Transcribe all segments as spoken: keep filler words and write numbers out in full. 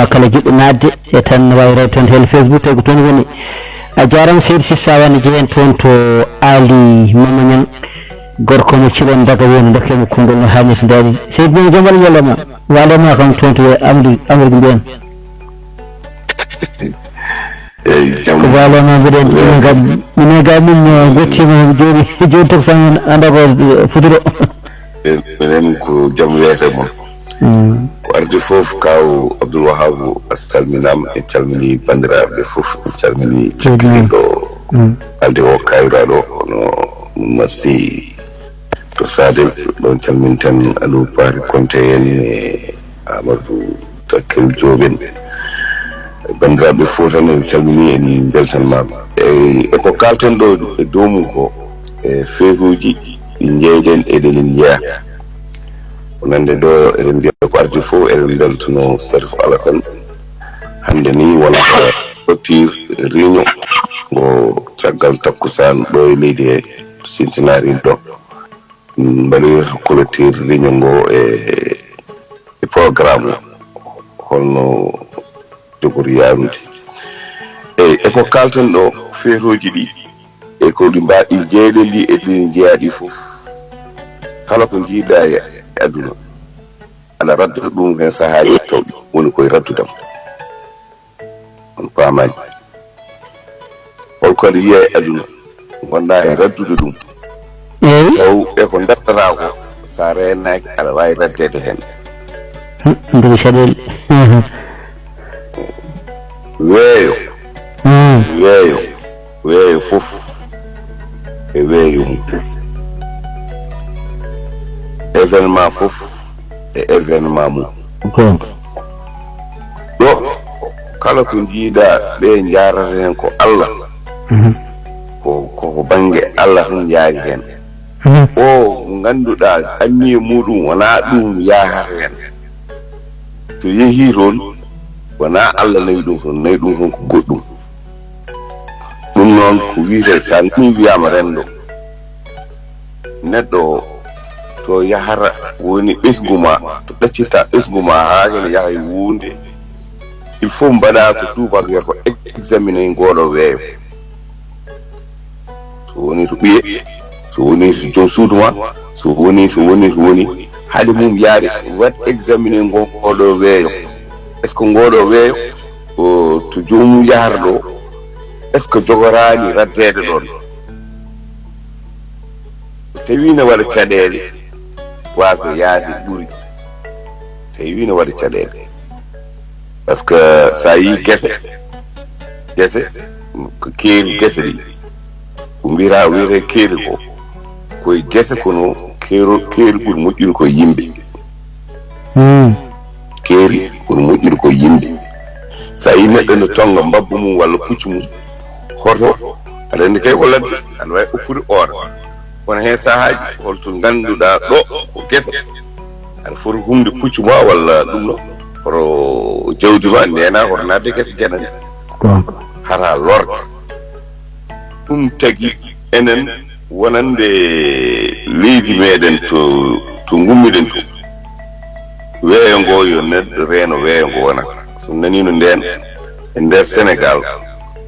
kala jiɗɗo naatde e tan, ne waawi rewde toon to Facebook, tawi ko toon woni. A jaaraama, seydi Sissawani, jeyen toon to Ali Mama Ñang, gorko mo Cilon Daga woni, dokke mo konngol no haanirta daani. Seydi Mama, jam walla ñalawma? Waalo ma kam toon to Amri-, Amérique mbiyen. Eeyi, jam. Ko waalo ma mbiɗen, minen kam, minen kam min, eh, ngottiima jooni, jooni takkusaan, annda ko, eh, futuro. Eeyi, minen ko jam wiyete mon. Mm. Ko ardi fof, Kaaw Abdoul Wahab, a salminaama, en calminii banndiraaɓe fof, en calminii Seydi Mame. Jokkiiɗo Mm. haalde o, kayra ɗo, hono Masi to Sadel, ɗon calminten Aliou Paari Konte en e Amadou Takkel Joob en. Banndiraaɓe fof tan en calminii, en mbeltaniima. Eyi, e ko kaalten ɗo e dow mum ko, e feetuuji ɗi njeyɗen eɗen njeya. Wonande ɗo eɗen mbiya ko ardi fof, eɗen mbeltano Serif Alassane. Hannde ni wonata clôture réunion ngo caggal takkusaan ɗo e leydi he Cincinnati ɗo. Mbaɗoyta clôture réunion ngo e, e programme o, holno jogori yaarude. Eyi, e ko kaalten ɗo, feetooji ɗi, e ko ɗi mbaɗi jeyɗen ɗi, e ɗi jeyaɗi fof. Kala ko jiiɗa e aduna, ana radda ɗum hen sahaaji taw woni koye raddudam. On paamaani. Holko aɗa yiya e aduna, ngonɗa e raddude ɗum. Eyi. Taw e ko ndaɗɗata ko, sa reenaaki, aɗa waawi raddeede heen. Hmm, ɗum ko caɗeele. Mhm. Weeyo. Hmm. Weeyo. Weeyo fof e weeyo mum. Événement fof e événement mum. Goonga. Ɗo kala ko njiiɗa ɓe njaarata heen ko Allah. Mhm. Ko, ko, ko bannge Allah tan njaari heen. Mhm. O mo ngannduɗaa anniya muɗum wonaa ɗum yahata heen. So yehii toon, wonaa Allah nawi ɗum toon, nawi ɗum toon ko goɗɗum. Ɗum noon ko wiyetee, so a nanii wiyaama renndo, neɗɗo o to yahata woni ɓesngu ma, to ɗaccitta ɓesngu ma haa ene yaha e wuunde, il faut mbaɗa ko tuubaako wiyata ko examiner ngooɗo weeyo. So woni to ɓiye, so woni to joom suudu ma, so woni, so woni, so woni, haade mum yaade, waɗ examiner ngooɗo weeyo. Est-ce que ngooɗo weeyo, o, to joomum yahata ɗo, est-ce que jogoraani raddeede ɗoon? Tawi ne waɗa caɗeele, waasa yaade ɓuri. Tawi ne waɗa caɗeele. Parce que so a yii gese, gese, ko keeri gese ɗi. Ko mbiyata, wiyetee keeri ko, koye gese kono keero-, keeri ɓuri moƴƴude koye yimɓe. Hmm. Keeri ɓuri moƴƴude koye yimɓe. So a yii neɗɗo ne tonnga mbabba mum walla puccu mum, hoto, aɗa anndi kay ko ladde, aɗa waawi okkude oora. Kono heen sahaaji, holto ngannduɗaa ɗo ko gese, aɗa foti humde puccu ma walla ɗum ɗo, hoto jawdi ma ndeena, hoto naatde gese janani. Goonga. Hara lorɗe. Ɗum tagi enen wonande leydi meɗen to, to ngummiɗen to. Weeyo ngo yo neɗɗo reeno weeyo ngo wona. So nanino ndeen e nder Senegal,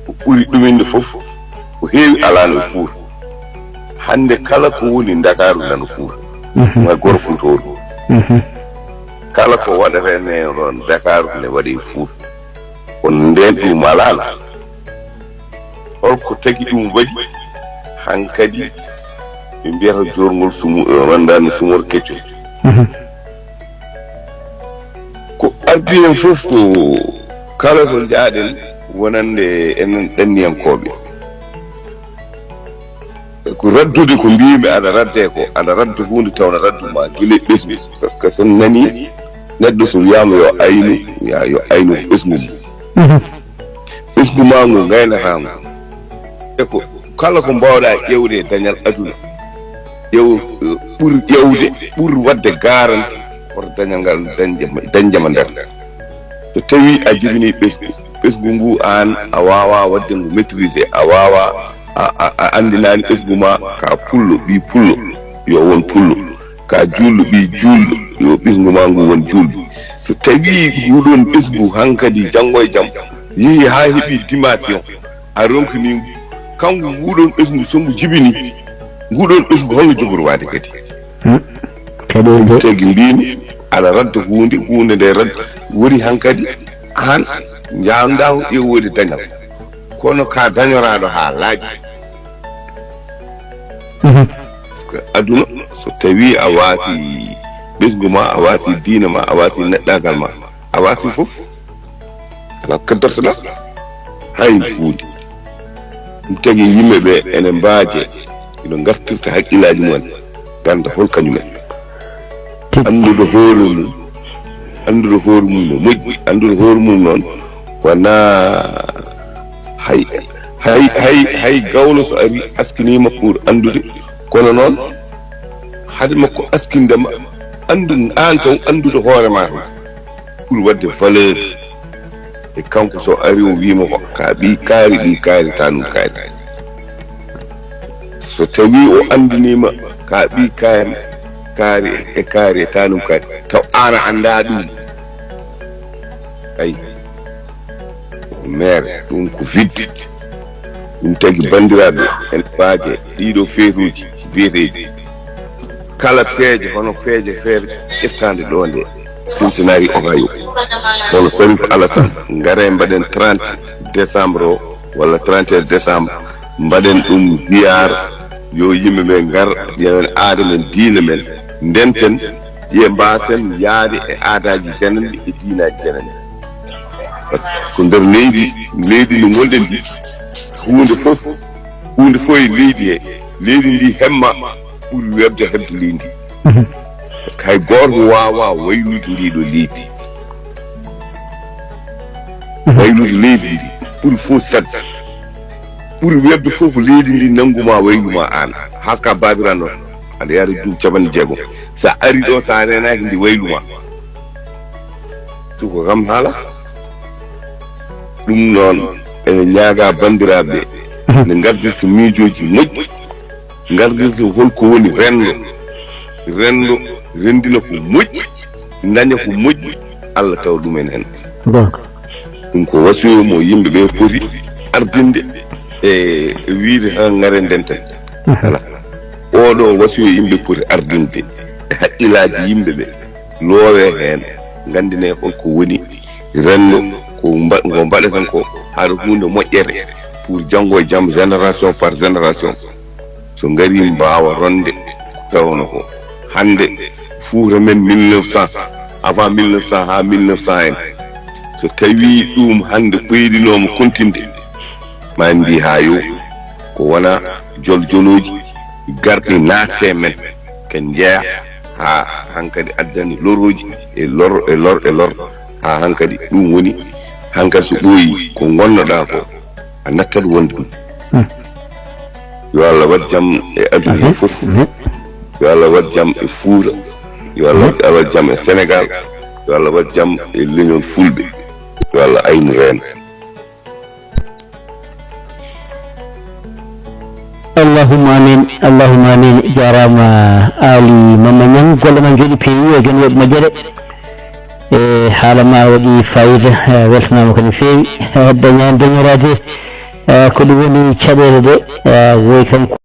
ko ɓuri ɗuminde fof, ko heewi alaano e Fuuta. Hannde kala ko woni Ndakaaru nana Fuuta. Mhm. Ma goro Fuutooru. Mhm. Kala ko waɗata ne ɗoon Ndakaaru ne waɗi e Fuuta. Kono ndeen ɗum alaano. Holko tagi ɗum waɗi? Hankadi ɓe mbiyata joorngol sumu-, eh, wandani sumor keccol. Mhm. Ko ardi en fof ko kala ko njaaɗen wonande enen ɗanniyankooɓe. Ko raddude ko mbiymi aɗa radde ko, aɗa radda huunde taw na raddu ma gila e ɓesngu. Parce que so nani neɗɗo so wiyaama yo aynu, wiya yo aynu ko ɓesngu mum. Mhm. Ɓesngu ma ngu ngaynata ngu. E ko kala ko mbaawɗa ƴeewde e dañal aduna, ƴeew, eh, ɓur ƴeewde, ɓur waɗde garanti hoto dañal ngal dañde ma, dañde ma nder. So tawi a jibini ɓesngu, ɓesngu ngu aan a waawa waɗde ngu maîtriser, a waawa a, a, a anndinaani ɓesngu ma ka pullo, ɓii pullo, yo won pullo. Ka juulɗo, ɓii juulɗo, yo ɓesngu ma ngu won juulɗo. So tawii nguɗoon ɓesngu hankadi janngo e jam yehii haa heɓii dimension, a ronkini ngu, kanko nguɗoon ɓesngu so ngu jibinii, nguɗoon ɓesngu holno jogorwaade kadi? Kadi de. Tagi mbiimi aɗa radda huunde, huunde nde radda woni hankadi aan njaandaa ko ƴeewoode dañal. Kono ka dañoraaɗo haa laaɓi. Par ce que aduna, so tawii a waasi ɓesngu ma, a waasi diina ma, a waasi neɗɗaagal ma, a waasi fof, alaa ko kaddartoɗaa hay huunde. Ɗum tagi yimɓe ɓe ene mbaaje, ino ngartirta hakkillaaji mumen, ngannda hol kañumen. Anndude hoore mum, anndude hoore mum no moƴƴi, anndude hoore mum noon wonaa hay, hay, hay, hay gawlo so ari askiniima pour anndude, kono noon hade makko askinde ma, anndu aan taw anndude hoore ma tan. Ɓuri waɗde valeur e kanko so ari o wiima ko ka ɓii kaari, ɓii kaari, tanum kaari. So tawi o anndiniima ka ɓii kaari, kaari e kaari e tanum kaari, taw aan a anndaa ɗum. Ay, mere ɗum ko vidde. Ɗum tagi banndiraaɓe en mbaaje ɗiɗo feetuuji biyeteeɗi kala peeje, hono peeje feere ƴettaande ɗo nde Cincinnati, Ohio. Hono Sharif Alassane, ngare mbaɗen trente décembre o walla trente et un décembre, mbaɗen ɗum ziyaar, yo yimɓe ɓe ngar, ƴeewen aada men, diina men, ndenten, ƴe mbaasen yaade e aadaaji jananɗi e diinaaji jananɗi. Ko nder leydi, leydi ndi ngonɗen ndi, huunde fof, huunde fof e leydi he, leydi ndi hemma ɓuri weɓde heɓde leydi ndi. Par ce que hay gooto waawaa waylude ndii ɗoo leydi. Waylude leydi ndi ɓuri fof sat, ɓuri weɓde fof ko leydi ndi nanngu ma, waylu ma aan. Haa so ka baabiran noon, aɗa yaada duuɓi capanɗe jeegom. So a ari ɗo, so a reenaaki ndi waylu ma. Suko kam haala. Ɗum noon, ene ñaagaa banndiraaɓe ɓe, nde ngardirta miijooji moƴƴi, ngardirta holko woni renndo. Renndo renndina ko moƴƴi, daña ko moƴƴi, Allah tawa ɗum en heen. Ɗum ko wasiyo mo yimɓe ɓe poti ardinde e, e wiyde tan ngare ndenten. Alaa. Oɗo wasiyo yimɓe poti ardinde e haqqillaaji yimɓe ɓe. Loowee heen, nganndinee holko woni renndo, ko mba-, ko mbaɗeten ko, haɗa huunde moƴƴere pour janngo e jam, génération par génération, so ngarii mbaawa ronde ko tawno ko. Hannde, Fuuta men mille neuf cent, avant mille neuf cent haa mille neuf cent en, so tawii ɗum hannde ɓeydinooma kontinde, ma en mbii haa yo ko wona jol jolooji garɗi naatte men, ken njeya haa hankadi addani lorooji e lor, e lor, e lor, haa hankadi ɗum woni hankadi so ɓooyi ko ngonnoɗaa ko a nattat wonde ɗum. Hmm. Yo Allah waɗ jam e aduna he fof. Yo Allah waɗ jam e Fuuta. Yo Allah waɗ jam e Senegal. Yo Allah waɗ jam e leñol Fulɓe. Yo Allah aynu reeno. Allahumma amin, Allahumma amin. Jaaraama Aali Mamma Ñaŋ, golle ma njooɗi peewi, e jom yoɓ moƴƴere. E haala ma waɗi fayida, e weltanaama ko no feewi. E daña dañoraade, e ko ɗum woni caɗeele ɗe, e woy kanko.